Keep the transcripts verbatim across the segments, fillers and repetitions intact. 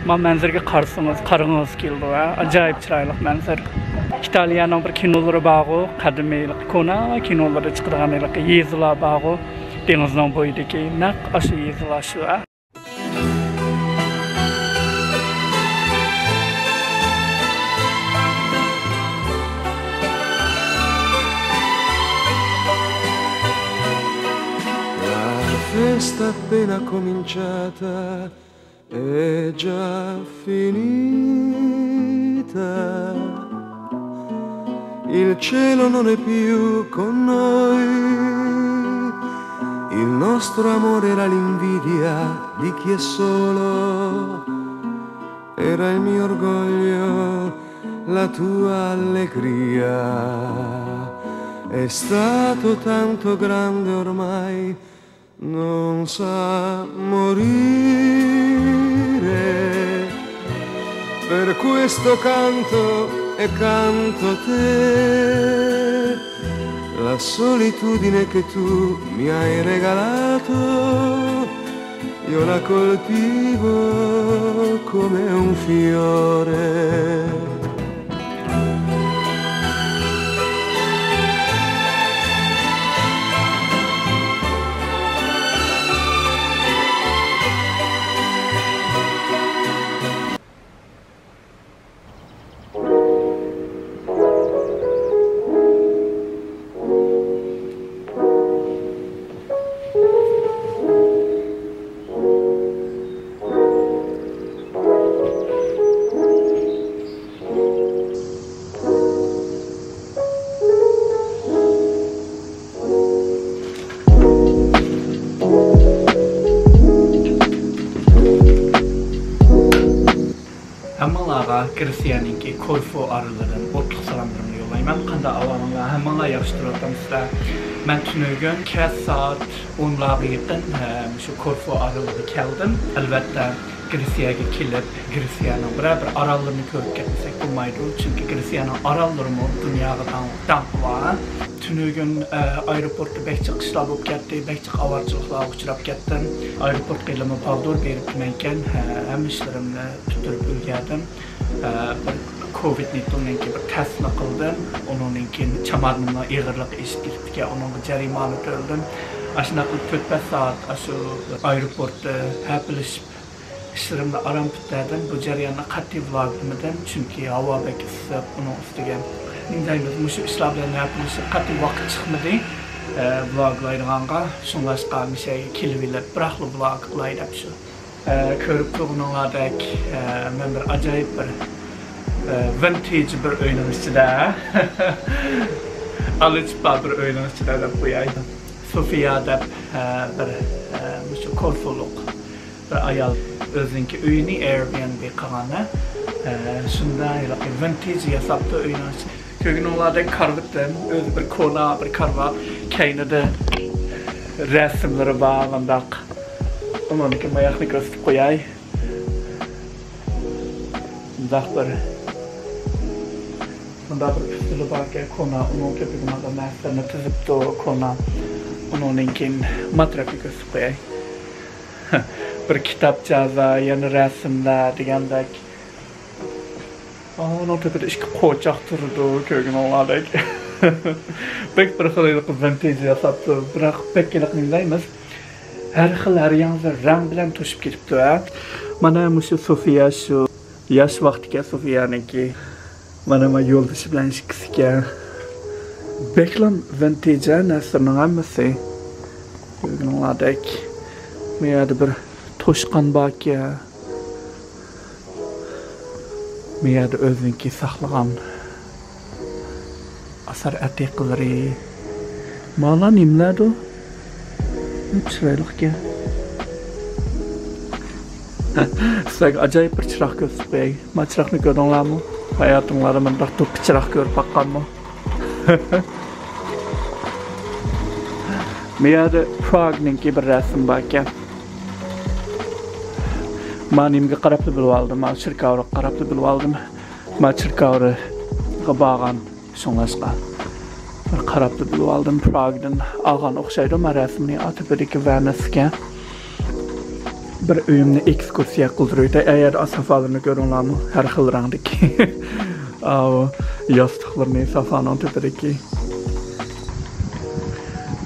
ما مەنزىرىگە قارىسىڭىز، قارىغىڭىز كېلىدۇ، ھە؟ ئاجايىپ چىرايلىق مەنزىرە. ئىتالىيەنىڭ بىر كىنولىرى بارغۇ، قەدىمىي، كونا كىنولىرىدا چىقىدىغان ھېلىقى يېزىلار بارغۇ، دېڭىزنىڭ بويىدىكى نەق ئاشۇ يېزىلار شۇ، ھە؟ La festa appena cominciata è già finita. Il cielo non è più con noi. Il nostro amore era l'invidia di chi è solo. Era il mio orgoglio, la tua allegria. È stato tanto grande ormai, non sa morire. Per questo canto e canto a te. La solitudine che tu mi hai regalato, io la coltivo come un fiore. ھەممىڭلارغا گرېتسىيەنىڭكى كورفۇ ئارىلىدىن ئوتلۇق سالاملىرىمنى يوللايمەن. قانداق ئەھۋالىڭلار؟ ھەممىڭلار ياخشى تۇرۇۋاتامسىلەر؟ مەن تۈنۈگۈن كەچ سائەت ئونلارغا يېقىن، ئە، مۇشۇ كورفۇ ئارىلىغا كەلدىم. ئەلۋەتتە، گرېتسىيەگە كېلىپ، گرېتسىيەنىڭ بىرەر بىر ئاراللىرىنى كۆرۈپ كەتمىسەك بولمايدۇ. چۈنكى گرېتسىيەنىڭ ئاراللىرىمۇ دۇنياغا داڭ-، داڭقى بار. تۈنۈگۈن، ئە، ئايروپورتتا بەك جىق ئىشلار بولۇپ كەتتى، بەك جىق ئاۋارىچىلىقلارغا ئۇچراپ كەتتىم. ئايروپورتقا ھېلىمۇ بالدۇر بېرىپتىمەنكەن، ھە، ھەممە ئىشلىرىمنى پۈتتۈرۈپ ئۈلگەردىم. ئە، بىر كوۋىد نېتوننىڭكى بىر تەستىنى قىلدىم. ئۇنىڭدىن كېيىن چامادىنىمنىڭ ئېغىرلىقى ئېشىپ كېتىپتىكەن، ئۇنىڭغا جەرىمانە تۆلىدىم. ئاشۇنداق قىلىپ تۆت بەش سائەت ئاشۇ ئايروپورتتا ھەپىلىشىپ، ئىشلىرىمنى ئاران پۈتتۈردۈم. بۇ جەرياندا قەتئىي ۋلوگلىمىدىم، چۈنكى ھاۋا بەك ئىسسىق، ئۇنىڭ ئۈستىگە نېمە دەيمىز، مۇشۇ ئىشلار بىلەن ھەپىلىشىپ قەتئىي ۋاقىت چىقمىدى، ئە، ۋلوگلايدىغانغا. شۇڭلاشقا مۇشۇ يەرگە كېلىۋېلىپ، بىراقلا ۋلوگلاي دەپ شۇ. ئە، كۆرۈپ تۇرغىنىڭلاردەك، ئە، مەن بىر ئاجايىپ بىر، ئە، ۋىنتېج بىر ئۆينىڭ ئىچىدە، ئالا چىپا بىر ئۆينىڭ ئىچىدە دەپ قوياي. سوفىيا دەپ، ئە، بىر، ئە، مۇشۇ كورفۇلۇق بىر ئايال ئۆزىنىڭكى ئۆيىنى ئېيربىئېنبى قىلغان، ئە، شۇنداق ھېلىقى ۋىنتېج ياساپتۇ ئۆينىڭ ئىچىدە. كۆرگىنىڭلاردەك كارىۋىتىم، ئۆزى بىر كونا بىر كارىۋات، كەينىدە رەسىملىرى بار، مۇنداق. ئۇنىڭدىكى ماياقنى كۆرسىتىپ قوياي. مۇنداق بىر، مۇنداق بىر ئۈستىلى باركەن، كونا، ئۇنىڭ تۆپىگە مانا نەرسىلەرنى تىزىپتۇ، كونا. ئۇنىڭدىن كېيىن ماترەپنى كۆرسىتىپ قوياي. بىر كىتابچا، يەنە رەسىملەر دېگەندەك. ئۇنىڭ تۆپىدە ئىككى قوچاق تۇرىدۇ، كۆرگىنىڭلاردەك. بەك بىر خىل ھېلىقى ۋىنتېج ياساپتۇ، بىراق بەك ھېلىقى نېمە دەيمىز، ھەر خىل، ھەر ياڭزا رەڭ بىلەن توشۇپ كېتىپتۇ، ھە. مانا مۇشۇ سوفىيا، شۇ ياش ۋاقتىكەن سوفىيانىڭكى. مانا، مانا يولدىشى بىلەن ئىككىسىكەن. بەكلا ۋىنتېج، ھە، نەرسىلىرىنىڭ ھەممىسى. كۆرگىنىڭلاردەك، بۇ يەردە بىر توشقان باركەن. بۇ يەردە ئۆزىنىڭكى ساقلىغان ئاسار ئەتىقىلىرى. مانا نېمىلەردۇ؟ چىرايلىقكەن. سىلەرگە ئاجايىپ بىر چىراغ كۆرسىتىپ قوياي. ما چىراغنى كۆردۈڭلارمۇ؟ ھاياتىڭلاردا مۇنداق دوپپا چىراغ كۆرۈپ باققانمۇ؟ بۇ يەردە پراگنىڭكى بىر رەسىمى باركەن. ما نېمىگە قاراپلا بىلىۋالدىم، ما چېركاۋغا قاراپلا بىلىۋالدىم. ما چېركاۋغا بارغان، شۇڭلاشقا بىر قاراپلا بىلىۋالدىم. پراگدىن ئالغان ئوخشايدۇ ما رەسىمنى، ئا تۆپىدىكى ۋەنەسكەن. بىر ئۆيۈمنى ئېكسكۇرسىيە قىلدۇرۇۋېتەي. ئەگەر سافالىرىنى كۆرۈڭلارمۇ، ھەر خىل رەڭدىكى. ئاۋۇ ياستۇقلىرىنى سافانىڭ تۆپىدىكى.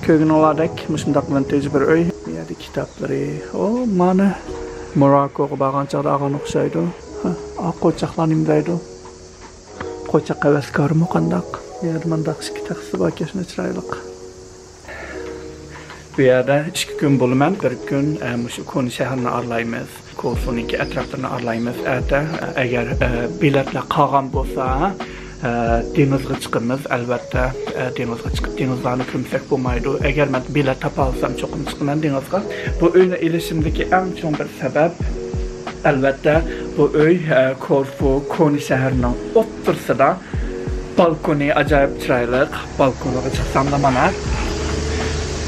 كۆرگىنىڭلاردەك مۇشۇنداق ۋىنتېج بىر ئۆي. بۇ يەردە كىتابلىرى. ئو، مانا. موراكوغا بارغان چاغدا ئالغان ئوخشايدۇ. ھە، ئاق قوچاقلار نېمە دەيدۇ؟ قوچاق ھەۋەسكارمۇ قانداق؟ بۇ يەردە مانداق ئىككى تەخسىسى بار ئىكەن، شۇنى چىرايلىق. بۇ يەردە ئىككى كۈن بولىمەن. بىر كۈن، ئە، مۇشۇ كونا شەھەرنى ئارىلايمىز. كورفۇنىڭكى ئەتراپلىرىنى ئارىلايمىز. ئەتە، ئە، ئەگەر، ئە، بېلەتلەر قالغان بولسا، ئە، دېڭىزغا چىقىمىز، ئەلۋەتتە. ئە، دېڭىزغا چىقىپ، دېڭىزلارنى كۆرمىسەك بولمايدۇ. ئەگەر مەن بېلەت تاپالىسام، چوقۇم چىقىمەن دېڭىزغا. بۇ ئۆينى ئېلىشىمدىكى ئەڭ چوڭ بىر سەۋەب، ئەلۋەتتە، بۇ ئۆي، ئە، كورفۇ كونا شەھىرىنىڭ ئوتتۇرىسىدا. بالكونى ئاجايىپ چىرايلىق. بالكونىغا چىقساملا مانا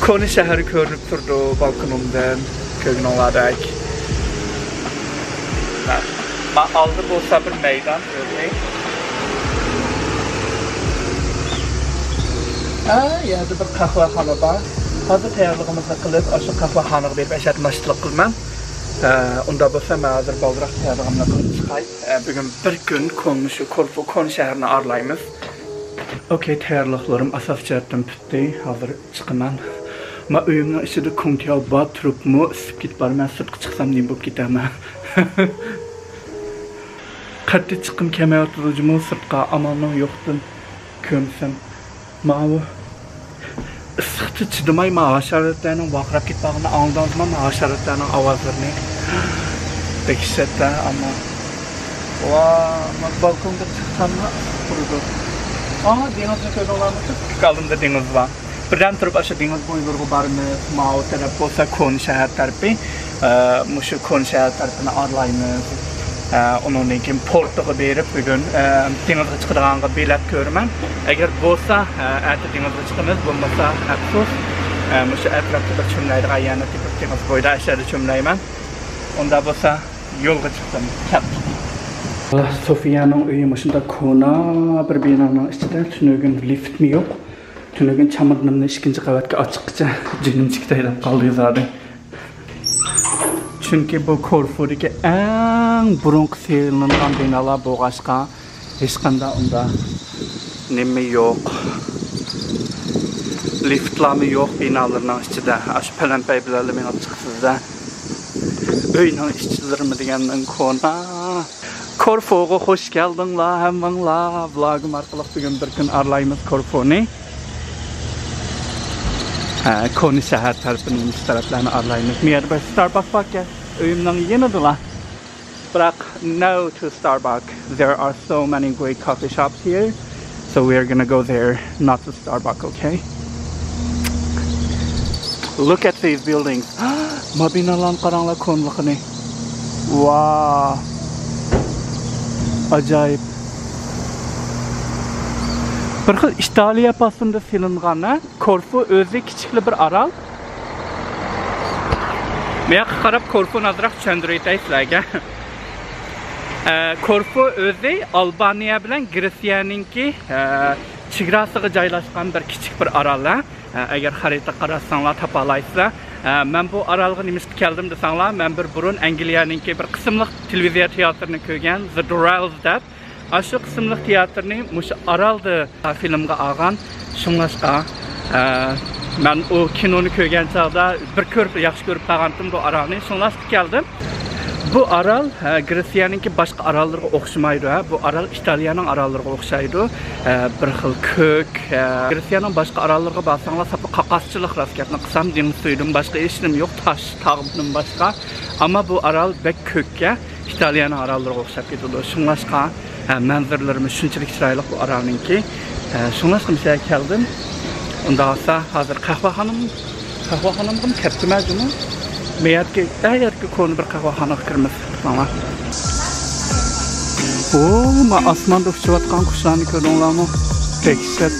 كونا شەھەر كۆرۈنۈپ تۇرىدۇ بالكونۇمدىن. كۆرگىنىڭلاردەك. مانا ئالدى بولسا بىر مەيدان ئۆزى. ھە، يەردە بىر قەھۋەخانا بار. ھازىر تەييارلىقىمىزنى قىلىپ، ئاشۇ قەھۋەخانىغا بېرىپ ئەشەدە ناشتىلىق قىلىمەن. ھە، ئۇنداق بولسا مەن ھازىر بالدۇراق تەييارلىقىمنى قىلىپ چىقاي. ھە، بۈگۈن بىر كۈن كونا شۇ كورفۇ كونا شەھىرىنى ئارىلايمىز. ئوكەي، تەييارلىقلىرىم ئاساسىي جەھەتتىن پۈتتى. ھازىر چىقىمەن. ما ئۆيۈمنىڭ ئىچىدە كۇڭتياۋ بار تۇرۇپمۇ ئىسسىپ كېتىپ بارىمەن. سىرتقا چىقسام نېمە بولۇپ كېتەرمەن؟ قەتئىي چىققۇم كەلمەيۋاتىدۇ جۇمۇ سىرتقا، ئامالنىڭ يوقىدىن كۆرمىسەم. ماۋۇ ئىسسىقتا چىدىماي، ما ھاشاراتلارنىڭ ۋارقىراپ كېتىپ قالغىنىنى ئاڭلىدىڭىزمۇ؟ ما ھاشاراتلارنىڭ ئاۋازلىرىنى. دەھشەت-ھە، ئەمما. ۋا، ما بالكونغا چىقساملا ئىسسىق تۇرىدۇ. ئا، دېڭىزنى كۆردۈڭلارمۇ؟ تۈپتۈك ئالدىمدا دېڭىز بار. بىردەم تۇرۇپ، ئاشۇ دېڭىز بويلىرىغا بارىمىز. ماۋۇ تەرەپ بولسا كونا شەھەر تەرىپى. ئە، مۇشۇ كونا شەھەر تەرىپىنى ئارىلايمىز. ئە، ئۇنىڭدىن كېيىن پورتىغا بېرىپ، بۈگۈن، ئە، دېڭىزغا چىقىدىغانغا بېلەت كۆرىمەن. ئەگەر بولسا، ئە، ئەتە دېڭىزغا چىقىمىز، بولمىسا ئەپسۇس، ئە، مۇشۇ ئەتراپتا بىر چۆمۈلەيدىغان يەرنى تېپىپ، دېڭىز بويىدا ئەشەدە چۆمۈلەيمەن. ئۇنداق بولسا يولغا چىقتىم. كەلدۇق. سوفىيەنىڭ ئۆيى مۇشۇنداق كونا بىر بىنانىڭ ئىچىدە. تۈنۈگۈن لىفتمۇ يوق. تۈنۈگۈن چامادىنىمنى ئىككىنچى قەۋەتكە ئاچىققىچە جېنىم چىقتى دەپ قالدى زادى. چۈنكى بۇ كورفۇدىكى ئەڭ بۇرۇنقى سېلىنغان بىنالار بولغاچقا، ھېچقانداق ئۇنداق نېمە يوق. لىفتلارمۇ يوق بىنالىرىنىڭ ئىچىدە. ئاشۇ پەلەمپەي بىلەنلا مېڭىپ چىقىسىز-دە. ئۆينىڭ ئىچلىرىمۇ دېگەندىن كونا. كورفۇغا خوش كەلدىڭلار ھەممىڭلار. ۋلوگۇم ئارقىلىق بۈگۈن بىر كۈن ئارىلايمىز كورفۇنى. ھە، كونا شەھەر تەرىپىنى، مۇشۇ تەرەپلەرنى ئارىلايمىز. بۇ يەردە بىر ستارباكس باركەن، ئۆيۈمنىڭ يېنىدىلا. بىراق، no to Starbucks. There are so many great coffee shops here. So we are gonna go there, not to Starbucks, okay? Look at these buildings. ما بىنالارنى قاراڭلار، كونىلىقىنى. ۋاو. ئاجايىپ. بىر خىل ئىتالىيە پاسونىدا سېلىنغان، ھە؟ كورفۇ ئۆزى كىچىكلا بىر ئارال. مۇياققا قاراپ كورفۇنى ئازراق چۈشەندۈرۈۋېتەي سىلەرگە. ئە، كورفۇ ئۆزى ئالبانىيە بىلەن گرېتسىيەنىڭكى، ئە، چېگراسىغا جايلاشقان بىر كىچىك بىر ئارال، ھە. ئە، ئەگەر خەرىتىگە قاراتساڭلار تاپالايسىلەر. ئە، مەن بۇ ئارالغا نېمىشقا كەلدىم دېسەڭلار، مەن بىر بۇرۇن ئەنگلىيەنىڭكى بىر قىسىملىق تېلېۋىزىيە تىياتىرىنى كۆرگەن، The Durrells دەپ. ئاشۇ قىسىملىق تىياتىرنى مۇشۇ ئارالدا فىلىمغا ئالغان. شۇڭلاشقا، ئە، مەن ئۇ كىنونى كۆرگەن چاغدا بىر كۆرۈپ، ياخشى كۆرۈپ قالغانتىم بۇ ئارالنى. شۇڭلاشقا كەلدىم. بۇ ئارال، ئە، گرېتسىيەنىڭكى باشقا ئاراللىرىغا ئوخشىمايدۇ، ھە. بۇ ئارال ئىتالىيەنىڭ ئاراللىرىغا ئوخشايدۇ. ئە، بىر خىل كۆك، ئە، گرېتسىيەنىڭ باشقا ئاراللىرىغا بارساڭلار، ساپا قاقاسچىلىق، راست گەپنى قىلسام، دېڭىز سۈيىدىن باشقا ھېچنېمە يوق، تاش، تاغدىن باشقا. ئەمما بۇ ئارال بەك كۆككە، ئىتالىيەنىڭ ئاراللىرىغا ئوخشاپ كېتىدۇ. شۇڭلاشقا، ھە، مەنزىرىلىرىمۇ شۇنچىلىك چىرايلىق بۇ ئارالنىڭكى. ھە، شۇڭلاشقا مۇشۇ يەرگە كەلدىم. ئۇنداق بولسا، ھازىر قەھۋەخانىم، قەھۋەخانامغىمۇ كەپتىمەن جۇمۇ. مەيەتكە، ئە، يەرگە كونا بىر قەھۋەخانىغا كىرىمىز. ماڭا. ئو، ما ئاسماندا ئۇچۇۋاتقان قۇشلارنى كۆردۈڭلارمۇ؟ دەھشەت.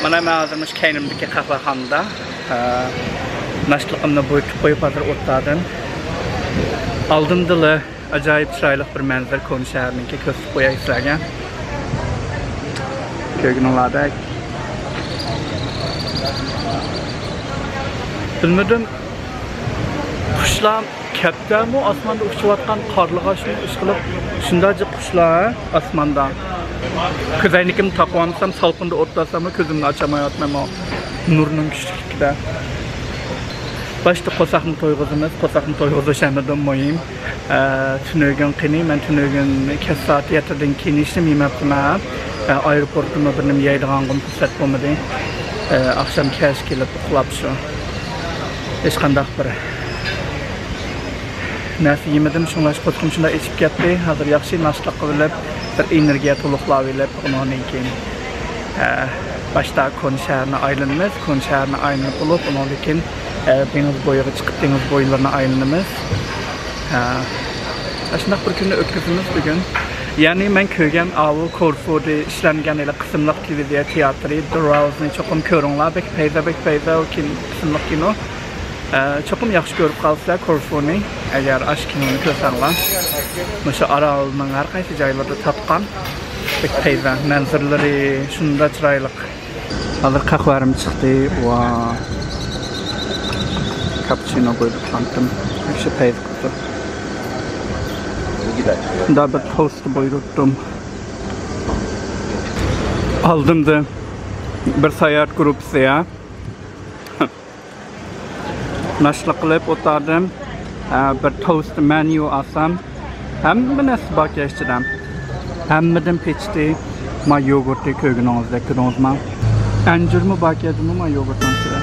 مانا مەن ھازىر مۇشۇ كەينىمدىكى قەھۋەخانىدا، ئە، ناشتىلىقىمنى بۇيرۇتۇپ قويۇپ، ھازىر ئولتۇردۇم. ئالدىمدىلا ئاجايىپ چىرايلىق بىر مەنزىرە، كونا شەھەرنىڭكى، كۆرسىتىپ قوياي سىلەرگە. كۆرگىنىڭلاردەك. بىلمىدىم، قۇشلار كەپتەمۇ، ئاسماندا ئۇچۇۋاتقان قارلىغاچمۇ، ئىشقىلىپ شۇنداق جىق قۇشلار، ھە، ئاسماندا. كۆزەينىكىمنى تاقىۋالمىسام، سالقىندا ئولتۇرساممۇ كۆزۈمنى ئاچالمايۋاتىمەن، ماۋۇ نۇرنىڭ كۈچلۈكلۈكىدە. باشتا قورساقنى تويغۇزىمىز، قورساقنى تويغۇزۇش ھەممىدىن مۇھىم. ئە، تۈنۈگۈن قېنى، مەن تۈنۈگۈن كەچ سائەت يەتتىدىن كېيىن ھېچنېمە يېمەپتىمەن. ئە، ئايروپورتتىمۇ بىر نېمە يەيدىغانغىمۇ پۇرسەت بولمىدى. ئە، ئاخشام كەچ كېلىپ ئۇخلاپ شۇ. ھېچقانداق بىر نەرسە يېمىدىم، شۇڭلاشقا قورسىقىم شۇنداق ئېچىپ كەتتى. ھازىر ياخشى ناشتا قىلىپ، بىر ئېنېرگىيە تولۇقلاۋېلىپ، ئۇنىڭدىن كېيىن، ئە، باشتا كونا شەھەرنى ئايلىنىمىز. كونا شەھەرنى ئايلىنىپ بولۇپ، ئۇنىڭدىن كېيىن، ئە، دېڭىز بويىغا چىقىپ، دېڭىز بويلىرىنى ئايلىنىمىز. ئە، ئاشۇنداق بىر كۈننى ئۆتكۈزىمىز بۈگۈن. يەنى مەن كۆرگەن ئاۋۇ كورفۇدا ئىشلەنگەن ھېلى قىسىملىق تېلېۋىزىيە تىياتىرى، The Rouse نى چوقۇم كۆرۈڭلار. بەك پەيزا، بەك پەيزا، ئۇ كىن-، قىسىملىق كىنو. ئە، چوقۇم ياخشى كۆرۈپ قالىسىلەر كورفۇنى، ئەگەر ئاشۇ كىنونى كۆرسەڭلار. مۇشۇ ئارالنىڭ ھەر قايسى جايلىرىدا تارتقان. بەك پەيزا، مەنزىرىلىرى شۇنداق چىرايلىق. ھازىر قەھۋەم چىقتى. ۋا. كاپۇچىنو بۇيرۇتقانتىم. ياخشى پەيزا قىپتۇ. مۇنداق بىر توست بۇيرۇتتۇم. ئالدىمدا بىر ساياھەت گۇرۇپپىسى، يا. ناشتا قىلىپ ئولتۇردۇم. ئە، بىر توست مەنيۇ ئالسام، ھەممە نەرسە باركەن ئىچىدە. ھەممىدىن پېچىتى، ما يوگۇرتى كۆرگىنىڭىزدەك، كۆردىڭىزما؟ ئەنجۈرمۇ باركەن جۇمۇ ما يوگۇرتنىڭ ئىچىدە.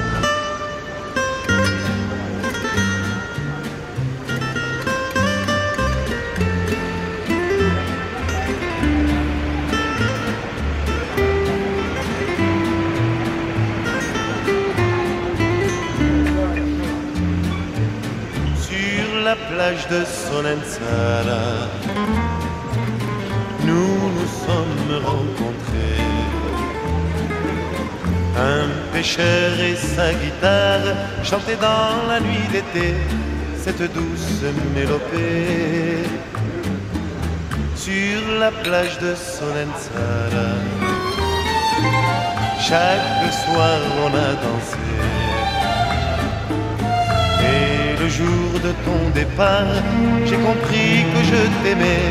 Sur la plage de Solenzara, nous nous sommes rencontrés. Un pêcheur et sa guitare chantaient dans la nuit d'été cette douce mélopée. Sur la plage de Solenzara, chaque soir on a dansé. Et le jour de ton départ, j'ai compris que je t'aimais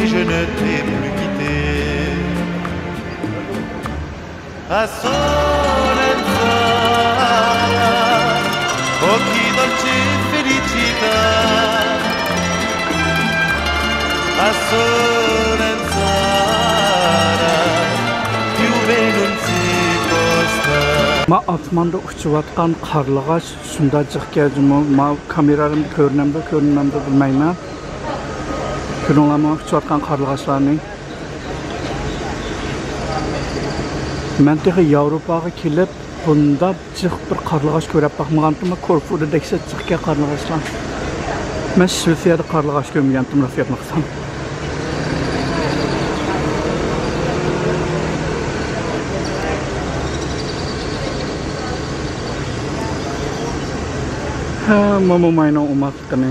et je ne t'ai plus quitté. A Solenzara, oh chi dolce felicità. A Solenzara, più bella non si può stare. ما ئاسماندا ئۇچۇۋاتقان قارلىغاچ شۇنداق جىقكەن جۇمۇ. ما كامېرامدا كۆرۈنەمدۇ، كۆرۈنمەمدۇ بىلمەيمەن. كۆردۈڭلارمۇ ئۇچۇۋاتقان قارلىغاچلارنى؟ مەن تېخى ياۋروپاغا كېلىپ بۇنداق جىق بىر قارلىغاچ كۆرۈپ باقمىغانتىم. كورفۇدا دەھشەت جىقكەن قارلىغاچلار. مەن شىۋېتسىيەدە قارلىغاچ كۆرمىگەنتىم، راست گەپنى قىلسام. ھە، موماينىڭ ئوماقلىقىنى.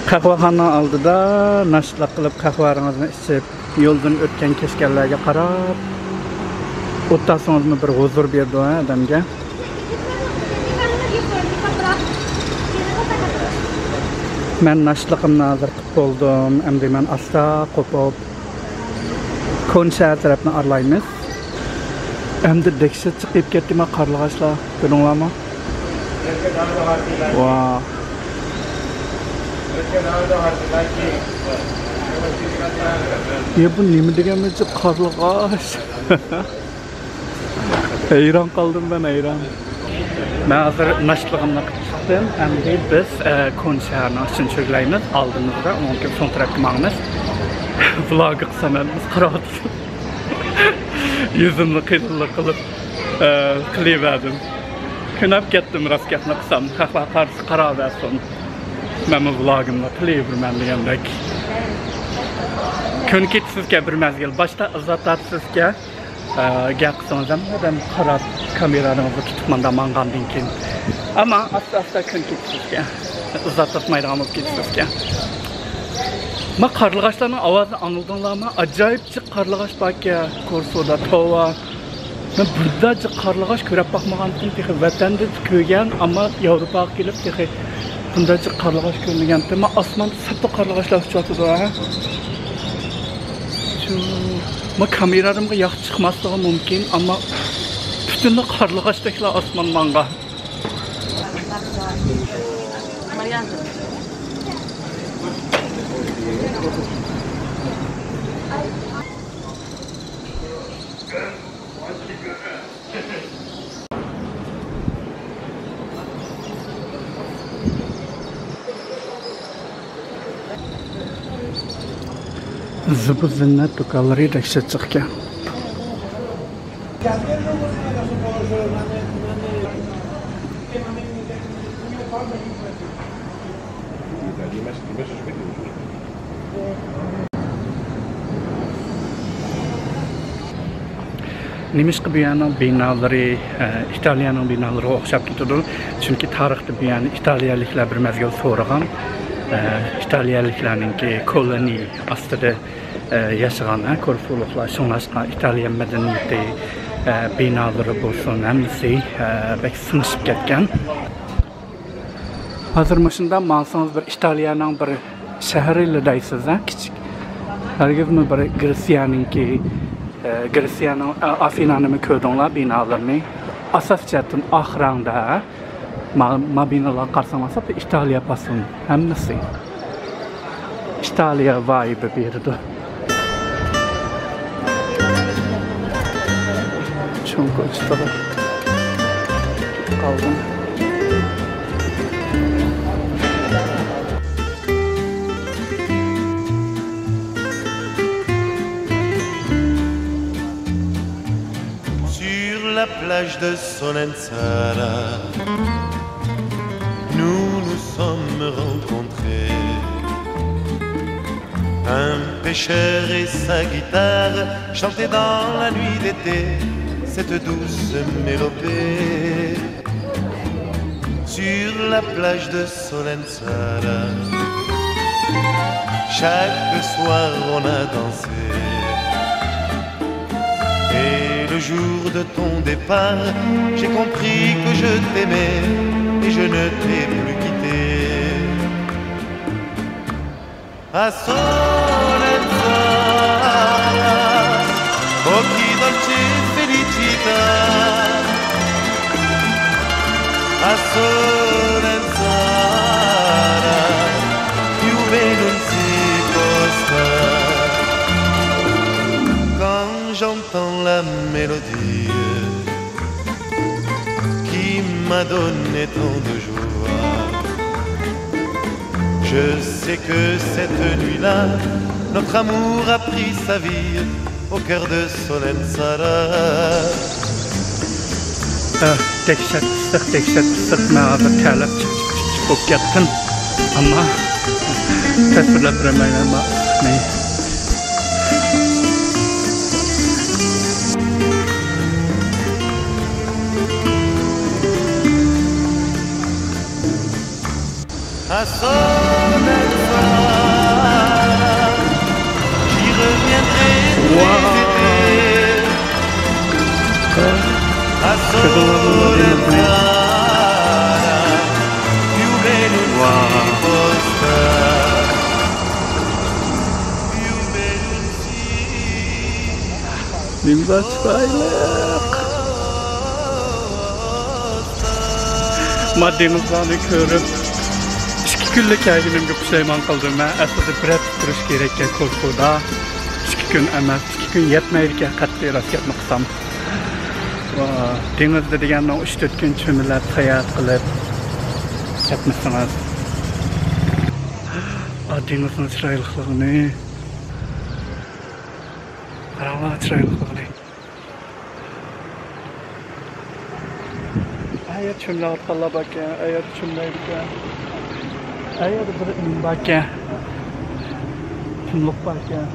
قەھۋەخانا ئالدىدا ناشتىلىق قىلىپ، قەھۋەڭىزنى ئىچىپ، يولدىن ئۆتكەن كەچكەنلەرگە قاراپ ئولتۇرسىڭىزمۇ بىر ھۇزۇر بېرىدۇ، ھە، ئادەمگە. مەن ناشتىلىقىمنى ھازىر قىلىپ بولدۇم. ئەمدى مەن ئاستا قوپۇپ كونا شەھەر تەرەپنى ئارىلايمىز. ئەمدى دەھشەت چىقىپ كەتتىما قارلىغاچلار، كۆردۈڭلارمۇ؟ ۋا. يا بۇ نېمە دېگەن مۇنچە قارلىغاچ؟ ھەيران قالدىم مەن، ھەيران. مەن ھازىر ناشتىلىقىمنى قىلىپ چىقتىم. ئەمدى بىز، ئە، كونا شەھەرنىڭ ئىچىنى چۆگىلەيمىز. ئالدىمىزدا، ئۇنىڭدىن كېيىن سول تەرەپكە ماڭىمىز. ۋلوگ قىلسام ھەممىسى قاراۋاتىدۇ. يۈزۈمنى قىينىللىق قىلىپ، ئە، قىلىۋەردىم. كۆنۈپ كەتتىم، راست گەپنى قىلسام. خەقلەر قارىسا قاراۋەرسۇن. مەنمۇ ۋلوگىمنى قىلىۋېرىمەن دېگەندەك. كۆنۈپ كېتىسىزكەن بىر مەزگىل. باشتا ئىززەت تارتىسىزكەن، ئە، گەپ قىلسىڭىز ھەممە ئادەم قاراپ، كامېرانىڭىزنى تۇتۇپ ماندا ماڭغاندىن كېيىن. ئەمما ئاستا-ئاستا كۆنۈپ كېتىسىزكەن. ئىززەت تارتمايدىغان بولۇپ كېتىسىزكەن. ما قارلىغاچلارنىڭ ئاۋازىنى ئاڭلىدىڭلارمۇ؟ ئاجايىپ جىق قارلىغاچ باركەن كورسودا، توۋا. مەن بۇنداق جىق قارلىغاچ كۆرۈپ باقمىغانتىم تېخى. ۋەتەندە كۆرگەن، ئەمما ياۋروپاغا كېلىپ تېخى بۇنداق جىق قارلىغاچ كۆرمىگەنتىم. مەن ئاسماندا سەپتە قارلىغاچلار ئۇچۇۋاتىدۇ، ھە؟ شۇ، مەن كامېرامغا ياخشى چىقماسلىقى مۇمكىن، ئەمما پۈتۈنلا قارلىغاچتەكلا ئاسمان ماڭغان. زىبۇ زىننەت دۇكانلىرى دەھشەت جىقكەن. نېمىشقا بۇ يەرنىڭ بىنالىرى، ئە، ئىتالىيەنىڭ بىنالىرىغا ئوخشاپ كېتىدۇ؟ چۈنكى تارىختا بۇ يەرنى ئىتالىيەلىكلەر بىر مەزگىل سورىغان. ئە، ئىتالىيەلىكلەرنىڭكى كولونىي ئاستىدا، ئە، ياشىغان، ئە، كورفۇلۇقلار. شۇڭلاشقا ئىتالىيە مەدەنىيىتى، ئە، بىنالىرى بولسۇن، ھەممىسى، ئە، بەك سىڭىشىپ كەتكەن. ھازىر مۇشۇنداق ماڭسىڭىز، بىر ئىتالىيەنىڭ بىر شەھىرىلا دەيسىز، ھە، كىچىك. ھەرگىزمۇ بىر گرېتسىيەنىڭكى، ئە، گرېتسىيەنىڭ، ئە، ئافىنانىمۇ كۆردۈڭلار بىنالىرىنى؟ ئاساس جەھەتتىن ئاق رەڭدە، ھە؟ ما-، ما بىنالارغا قارىساڭلار، ئىتالىيە پاسون ھەممىسى. ئىتالىيە ۋايبى بېرىدۇ. چوڭ كوچىدا قالدىم. Sur la plage de Solenzara, nous nous sommes rencontrés. Un pêcheur et sa guitare chantaient dans la nuit d'été cette douce mélopée. Sur la plage de Solenzara, chaque soir on a dansé. Et le jour de ton départ, j'ai compris que je t'aimais et je ne t'ai plus quitté. A Solenzara, occhi dolci felicità. A Solenzara, più bene non si può stare. Quand j'entends la mélodie qui m'a donné tant de joie. Je sais que cette nuit-là, notre amour a pris sa vie au cœur de Solenzara. ئاھ، دەھشەت ئىسسىق، دەھشەت ئىسسىق. مەن ھازىر تەرلەپ چىپ چىپ چىپ چىپ بولۇپ كەتتىم. ئەمما تەسۋىرلەپ بېرەلمەيمەن بۇ ئىسسىقنى. Wow. نېمىلا چىرايلىق. ما دېڭىزلارنى كۆرۈپ، ئىككى كۈنلا كەلگىنىمگە پۇشايمان قىلدىم. مەن ئەسلىدە بىر ھەپتە تۇرۇش كېرەككەن كورفۇدا. ئىككى كۈن ئەمەس، ئىككى كۈن يەتمەيدىكەن قەتئىي، راست گەپنى قىلسام. ۋا، دېڭىزدا دېگەننىڭ ئۈچ تۆت كۈن چۆمۈلەپ، ساياھەت قىلىپ كەتمىسىڭىز. ئا، دېڭىزنىڭ چىرايلىقلىقىنى. قاراڭلار، چىرايلىقلىقىنى. ئەيەردە چۆمۈلەۋاتقانلار باركەن، ئەيەردە چۆمۈلەيدىكەن. ئەيەردە بىر نېمە باركەن. قۇملۇق باركەن.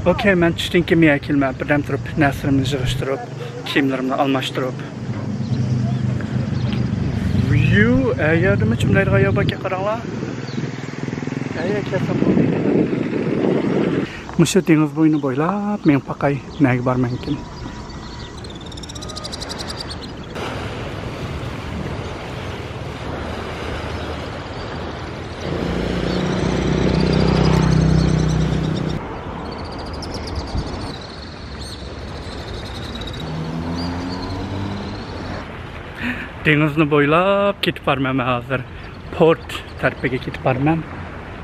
ئوكەي، مەن چۈشتىن كېيىن بۇ يەرگە كېلىمەن. بىردەم تۇرۇپ، نەرسىلىرىمنى يىغىشتۇرۇپ، كىيىملىرىمنى ئالماشتۇرۇپ. ۋىيۇ، ئەيەردىمۇ چۈملەيدىغان يەر باركەن، قاراڭلار. ئەيەر كەلسەم بولدى. مۇشۇ دېڭىز بويىنى بويلاپ مېڭىپ باقاي، نەگە بارىمەنكىن. دېڭىزنى بويلاپ كېتىپ بارىمەن مەن ھازىر. پورت تەرىپىگە كېتىپ بارىمەن.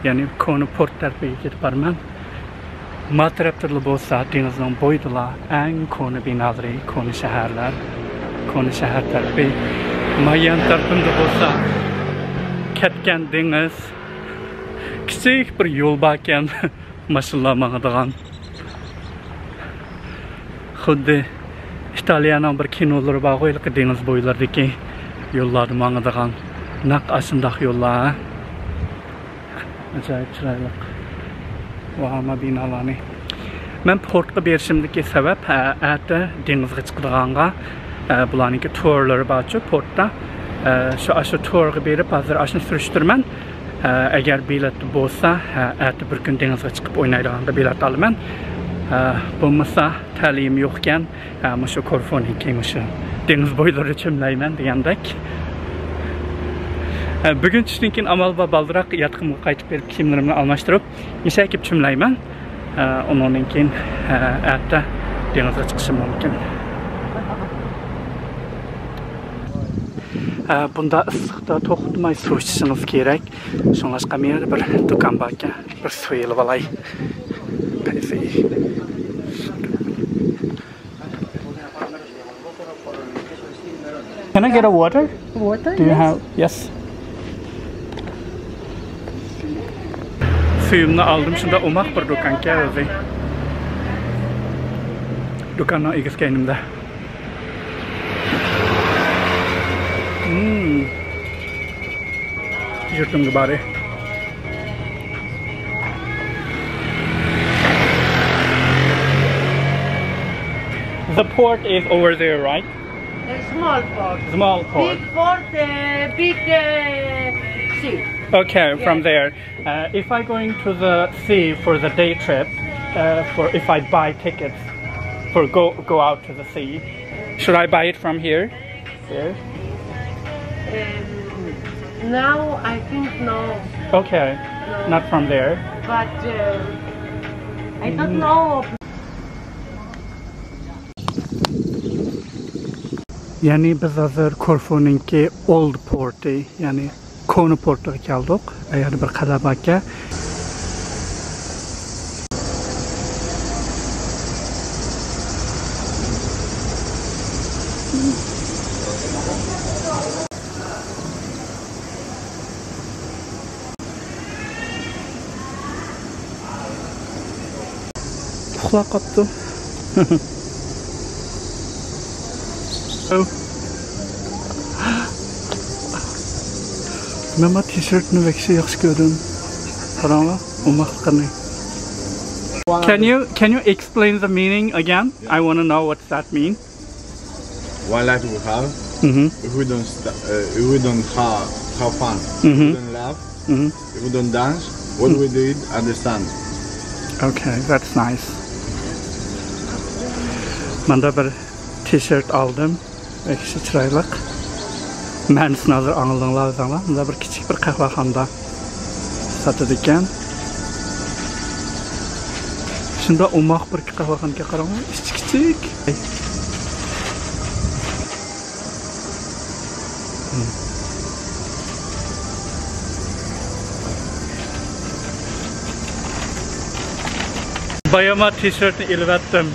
يەنى كونا پورت تەرىپىگە كېتىپ بارىمەن. ما تەرەپتىلا بولسا، دېڭىزنىڭ بويىدىلا ئەڭ كونا بىنالىرى، كونا شەھەرلەر، كونا شەھەر تەرىپى. ما يان تەرىپىمدە بولسا، كەتكەن دېڭىز، كىچىك بىر يول باركەن، ماشىنىلار ماڭىدىغان. خۇددى ئىتالىيەنىڭ بىر كىنولىرى بارغۇ، ھېلىقى دېڭىز بويلىرىدىكى يوللاردا ماڭىدىغان. نەق ئاشۇنداق يوللار، ھە؟ ئاجايىپ چىرايلىق. ۋاھ، ما بىنالارنى. مەن پورتقا بېرىشىمدىكى سەۋەب، ھە، ئەتە دېڭىزغا چىقىدىغانغا، ھە، بۇلارنىڭكى تۇرلىرى بارچۇ پورتتا. ھە، شۇ، ئاشۇ تۇرغا بېرىپ، ھازىر ئاشۇنى سۈرۈشتۈرىمەن. ھە، ئەگەر بېلەت بولسا، ھە، ئەتە بىر كۈن دېڭىزغا چىقىپ ئوينايدىغانغا بېلەت ئالىمەن. ھە، بولمىسا، تەلىيىم يوقكەن. ھە، مۇشۇ كورفۇنىڭكى مۇشۇ دېڭىز بويلىرىدا چۆملەيمەن دېگەندەك. ھە، بۈگۈن چۈشتىن كېيىن ئامال بار بالدۇراق ياتىقىمغا قايتىپ بېرىپ كىيىملىرىمنى ئالماشتۇرۇپ، مۇشۇ يەرگە كېلىپ چۆملەيمەن. ھە، ئۇنىڭدىن كېيىن، ھە، ئەتە دېڭىزغا چىقىشىم مۇمكىن. ھە، بۇنداق ئىسسىقتا توختىماي سۇ ئىچىشىڭىز كېرەك. شۇڭلاشقا مۇ يەردە بىر دۇكان باركەن. بىر سۇ ئېلىپ ئالاي. قايسى؟ Can I get a water? Water, Do you yes. Have, yes. سۈيۈمنى ئالدىم، شۇنداق ئوماق بىر دۇكانكەن ئۆزى. دۇكاننىڭ ئىگىسى كەينىمدە. Hmm. يۈرتۈڭگە بارى. The port is over there, right? A small port. Small port. Big port, uh, big, uh, sea. Okay, from there. Uh, if I going to the sea for the day trip, uh, for if I buy tickets for go go out to the sea, should I buy it from here? Here? Um, now I think no. Okay, not from there. But uh, I don't know. يەنى بىز ھازىر كورفۇنىڭكى ئولد پورتى، يەنى كونا پورتىغا كەلدۇق. ئۇ يەردە بىر قەلئە باركەن. ئۇخلاپ قاپتۇ. مەن ما تىشېرتنى ۋەھشىي ياخشى كۆردۈم. قاراڭلار، ئوماقلىقىنى. Can you, can you explain the meaning again? I want to know what that means. What life we have? Mm-hmm. If we don't st- uh, if we don't have, have fun, if we don't laugh, if we don't dance, what we do it understand. Okay, that's nice. ماندا بىر تىشېرت ئالدىم. ۋەھشىي چىرايلىق. مەنىسىنى ھازىر ئاڭلىدىڭلار ئۆزۈڭلار. مۇندا بىر كىچىك بىر قەھۋەخانىدا ساتىدىكەن. شۇنداق ئوماق بىر قەھۋەخانىكەن، قاراڭلار، ئىچى كىچىك. باياما تىشېرتنى ئېلىۋەتتىم.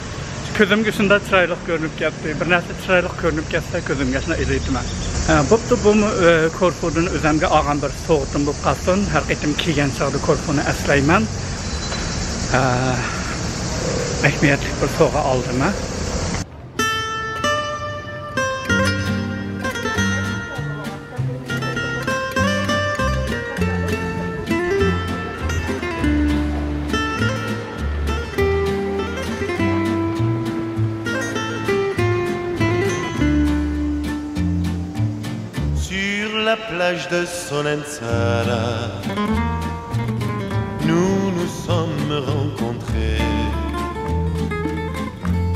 كۆزۈمگە شۇنداق چىرايلىق كۆرۈنۈپ كەتتى. بىر نەرسە چىرايلىق كۆرۈنۈپ كەتسە، كۆزۈمگە شۇنداق ئېلىۋېتىمەن. ھە، بوپتۇ، بۇمۇ، ئە، كورفۇدىن ئۆزۈمگە ئالغان بىر سوۋغىتىم بولۇپ قالسۇن. ھەر قېتىم كىيگەن چاغدا كورفۇنى ئەسلەيمەن. ئە، ئەھمىيەتلىك بىر سوۋغا ئالدىم، ھە. Plage de Solenzara, nous nous sommes rencontrés.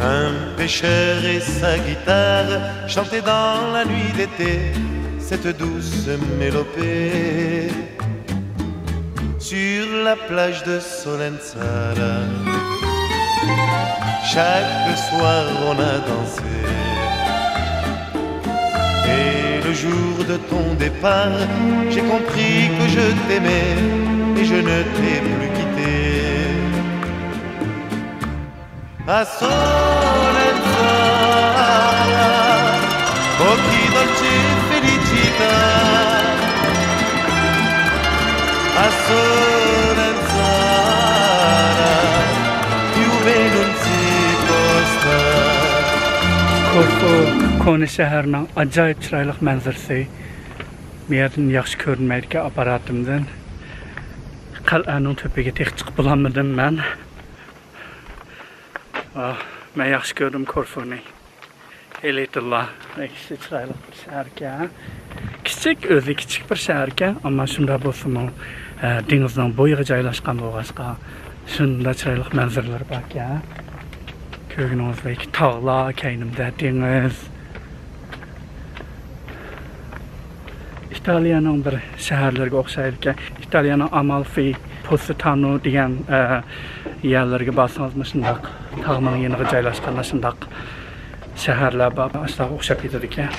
Un pêcheur et sa guitare chantaient dans la nuit d'été cette douce mélopée. Sur la plage de Solenzara, chaque soir on a dansé. Et le jour de ton départ, j'ai compris que je t'aimais et je ne t'ai plus quitté. A Solenza, occhi dolci felicità. A Solenza, più non si può stare. كورفۇ كونا شەھەرنىڭ ئاجايىپ چىرايلىق مەنزىرىسى. بۇ يەردىن ياخشى كۆرۈنمەيدىكەن ئاپپاراتىمدىن. قەلئەنىڭ تۆپىگە تېخى چىقىپ بولالمىدىم مەن. ئاھ، مەن ياخشى كۆردۈم كورفۇنى. ئېلىتىللا، ئەكسى چىرايلىق بىر شەھەركەن. كىچىك، ئۆزى كىچىك بىر شەھەركەن، ئەمما شۇنداق بولسىمۇ، ئە، دېڭىزنىڭ بويىغا جايلاشقان بولغاچقا، شۇنداق چىرايلىق مەنزىرىلىرى باركەن. كۆرگىنىڭىزدەك تاغلار، كەينىمدە دېڭىز. ئىتالىيەنىڭ بىر شەھەرلىرىگە ئوخشايدىكەن. ئىتالىيەنىڭ ئامالفى، پوسىتانو دېگەن، ئە، يەرلىرىگە بارسىڭىز، مۇشۇنداق تاغنىڭ يېنىغا جايلاشقان شۇنداق شەھەرلەر بار. ئاشۇلارغا ئوخشاپ كېتىدىكەن.